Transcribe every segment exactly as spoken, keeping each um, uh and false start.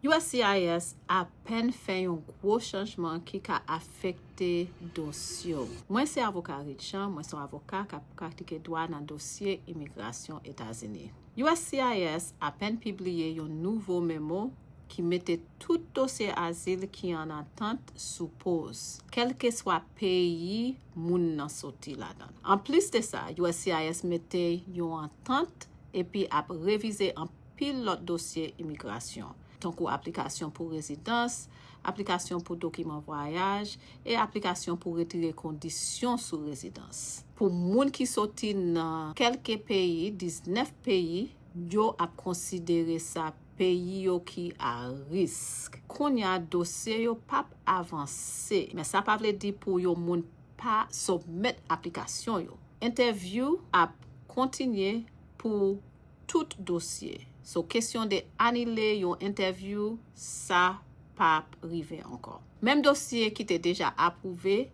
U S C I S apèn fè yon gwo chanjman ki ka afekte dosye w. Mwen se avoka Richan, mwen se yon avoka k ap pratike dwa nan dosye imigrasyon Etazini. U S C I S apèn pibliye yon nouvo memo ki mete tout dosye azil ki an atant sou poz, kèlkeswa peyi moun nan soti ladan l. Anplis de sa, U S C I S mete yon atant epi ap revize anpil lòt dosye imigrasyon, tankou aplikasyon pou rezidans, aplikasyon pou dokiman vwayaj, e aplikasyon pou retire kondisyon sou rezidans. Pou moun ki soti nan kèlke peyi, diznèf peyi, yo ap konsidere sa peyi yo ki a risk. Kounye a, dosye yo p ap avanse, men sa pa vle di pou yon moun pa soumèt aplikasyon yo. Entèvyou ap kontinye pou tout dosye. So, kesyon de anile yon entèvyou, sa p ap rive ankò. Menm dosye ki te deja apwouve,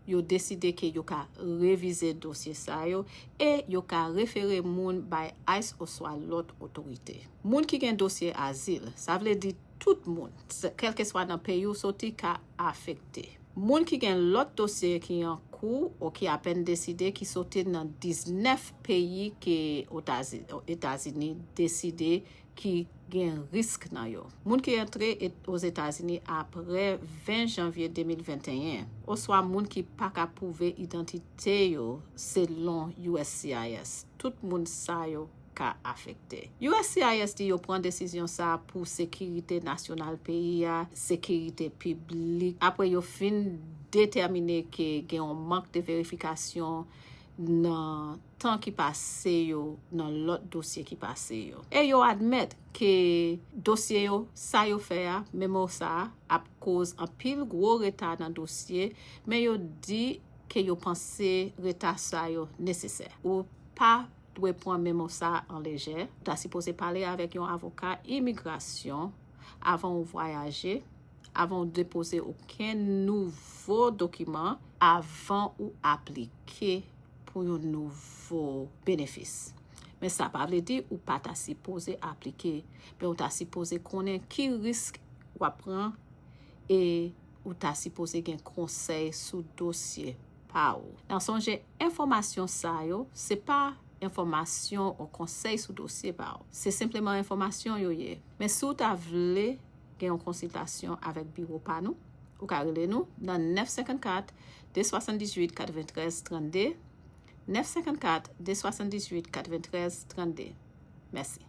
yo deside ke yo ka revize dosye sa yo e yo ka refere moun bay ice oswa lòt otorite. Moun ki gen dosye azil, sa vle di tout moun, kèlkeswa nan peyi w soti, ka afekte. Moun ki gen lòt dosye ki an kou o ki apèn deside, ki soti nan diznèf peyi ke Otazi-, Etazini deside ki gen risk nan yo. Moun ki antre Et-, Ozetazini apre ven janvye de mil venteyen, oswa moun ki pa ka pwouve idantite yo selon U S C I S. Tout moun sa yo ka afekte. U S C I S di yo pran desizyon sa a pou sekirite nasyonal peyi a, sekirite piblik, apre yo fin detèmine ke gen yon mank de verifikasyon nan tan ki pase yo, nan lòt dosye ki pase yo. E yo admèt ke dosye yo, sa yo fè a, memo sa a, ap koz anpil gwo reta nan dosye, men yo di ke yo panse reta sa yo nesesè. Ou pa dwe pran memo sa a an lejè. Ou ta sipoze pale avèk yon avoka imigrasyon avan ou vwayaje, avan ou depoze okenn nouvo dokiman, avan ou aplike pou yon nouvo benefis. Men sa pa vle di ou pa ta sipoze aplike, men ou ta sipoze konnen ki risk w ap pran e ou ta sipoze gen konsèy sou dosye pa w. Nan sonje, enfòmasyon sa yo, se pa enfòmasyon ou konsèy sou dosye pa w. Se senpleman enfòmasyon yo ye. Men si w ta vle gen yon konsiltasyon avèk biwo pa nou, ou ka rele nou nan nèf senkannkat, de swasanndizuit, katreventrèz, trannde, nèf senkannkat, de swasanndizuit, katreventrèz, trannde. Mèsi.